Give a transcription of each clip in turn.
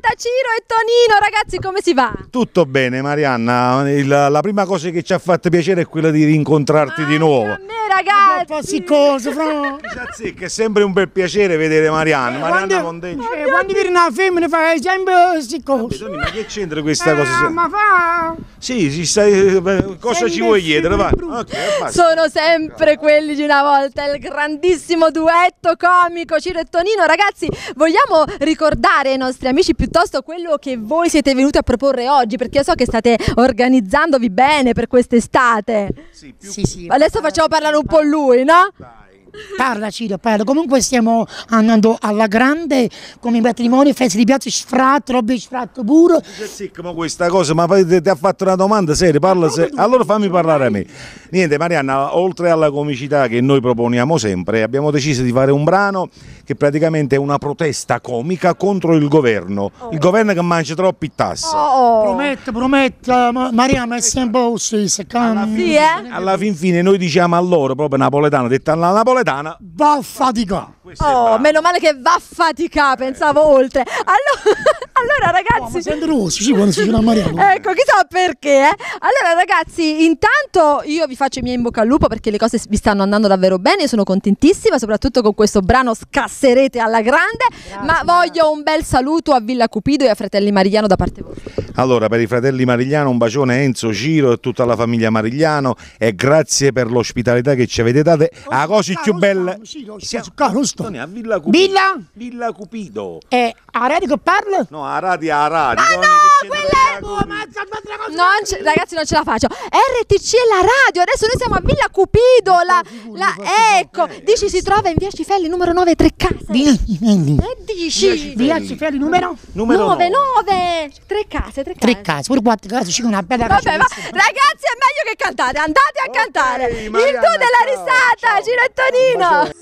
risata, Ciro e Tonino, ragazzi come si va? Tutto bene Marianna, la prima cosa che ci ha fatto piacere è quella di rincontrarti di nuovo. A me ragazzi! Cosa, fra? Che è sempre un bel piacere vedere Marianna, Marianna Conteggi. Quando viene una femmina fai sempre queste cose. Tony, ma che c'entra questa cosa? Ma fa... Sì, si stai, cosa ci vuoi chiedere? Va. Okay, sono sempre quelli di una volta, il grandissimo duetto comico Ciro e Tonino. Ragazzi, vogliamo ricordare ai nostri amici piuttosto quello che voi siete venuti a proporre oggi, perché io so che state organizzandovi bene per quest'estate. Sì, sì, sì. Adesso facciamo parlare un po' lui, no? Dai. Parla Ciro, parla. Comunque stiamo andando alla grande come matrimoni, feste di piazza, sfratto, robe di sfratto puro. Ma questa cosa, ma ti ha fatto una domanda seria, parla seria. Allora fammi parlare a me. Niente Marianna, oltre alla comicità che noi proponiamo sempre, abbiamo deciso di fare un brano che praticamente è una protesta comica contro il governo. Oh. Il governo che mangia troppi tasse. Oh. Prometto, prometto, Marianna è sempre lo stesso. Sì, eh? Alla fin fine noi diciamo a loro, proprio napoletano, detta alla napoletana, va a faticà. Oh, meno male che va a faticà, pensavo oltre. Allora, allora ragazzi, oh, ma sento rosso, sì, quando si chiama Mariano. Ecco, chissà perché, eh. Allora ragazzi, intanto io vi faccio i miei in bocca al lupo perché le cose vi stanno andando davvero bene, io sono contentissima, soprattutto con questo brano scasserete alla grande. Grazie, ma voglio un bel saluto a Villa Cupido e a Fratelli Marigliano da parte vostra. Allora, per i Fratelli Marigliano un bacione a Enzo, Ciro e tutta la famiglia Marigliano e grazie per l'ospitalità che ci avete dato. La cosa più bella a Villa Cupido. Villa? Villa Cupido. E a radio che parla? No, a radio, a radio. Ma no, quella è... Non ragazzi, non ce la faccio. RTC è la radio, adesso noi siamo a Villa Cupido, ecco, dici si trova in via Cifelli numero 9, 3 case. Via Cifelli. E dici? Via Cifelli numero? Numero 9, 9, 3 case, 3 case. 3 case, pure 4 case, c'è una bella casa. Vabbè, ma ragazzi è meglio che cantate, andate a cantare. Okay, il Marianna, tu della risata, Ciro e Tonino.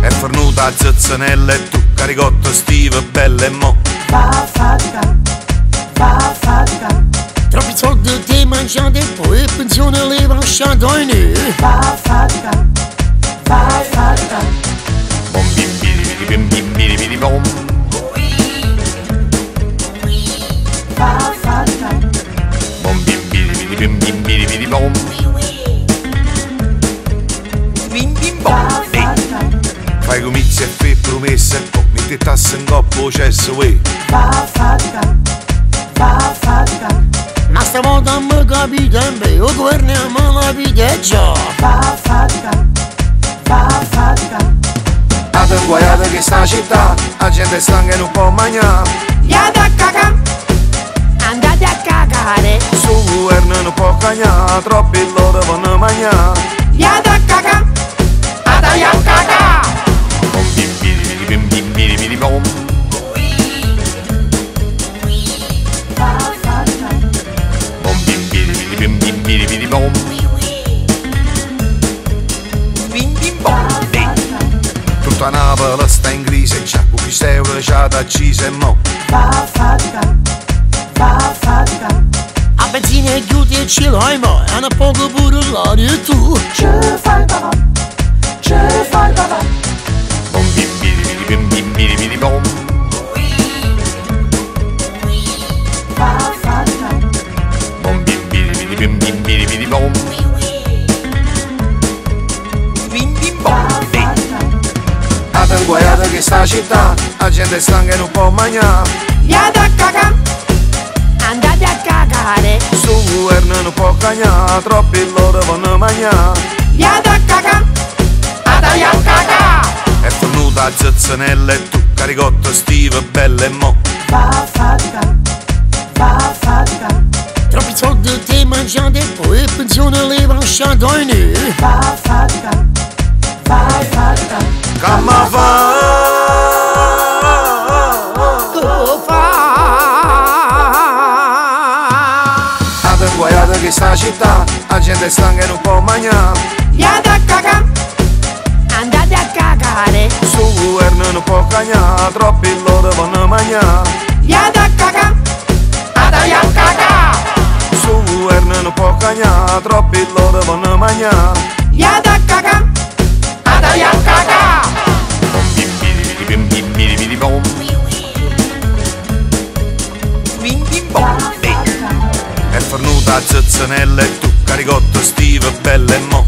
È fornuta zezzanella e tu caricotto stive bella e mo. Va a fatica, va a fatica. Troppi soldi ti mangiate e poi pensione le lasciate in. Va a fatica, va a fatica. Bom bim bim bim bim bim bim bom. Va a fatica. Bom bim bim bim bim bim bim bom. Bim bim bom. Fai comizi e fai promesse e poi metti tasse in coppa o cesso, uè. Va a fatica, va a fatica. Ma stavolta mi capite bene, il governo me la vede già. Va a fatica, va a fatica. Ate inguaiata che sta città, la gente è stanca e non può mangiare. Andate a cagare, andate a cagare. Su governo non può cagnare, troppi loro vanno a mangiare. Andate a cagare, andate a cagare. Bim bim bim bim bim bom. Va a fatica. Bom bim bim bim bim bim bim bom. Bim bim bom. Tutta Napoli sta in crisi e già, con chi euro c'ha da e mo. Va a fatica, va a fatica. A benzina è chiusa e ce l'hai ma, e una poco pure l'aria e tu. Ce fai papà, ce fai papà. Bom bim bim bim bim bim bim bom. Va a fatica. Bom bim bim bim bim bim bim bom. Bim bim bom. Ate inguaiata che sta città, la gente è stanca e non può mangiare. Andate a cagare, andate a cagare. Su governo non può cagnare, troppi loro vanno a mangiare. Andate a cagare, andate a cagare. È fornuta zezzanella e tu caricotto stive bella e mo. Va a fatica, va a fatica. Troppi soldi ti mangiate e poi pensione le lasciate in. Va a fatica, va a fatica. Come fa? Come fa? Ate inguaiata che sta città, la gente è stanca e non può mangiare. Iate a cacà! Andate a cagare! Su governo non può cagnare, troppi loro vanno mangiare. Iate a cacà! Andate a cacà! Su governo non può cagnare, troppi loro vanno mangiare. Iate a cacà! Andate a cacà! È fornuta a zezzanella e tu caricotto stive bella e mo.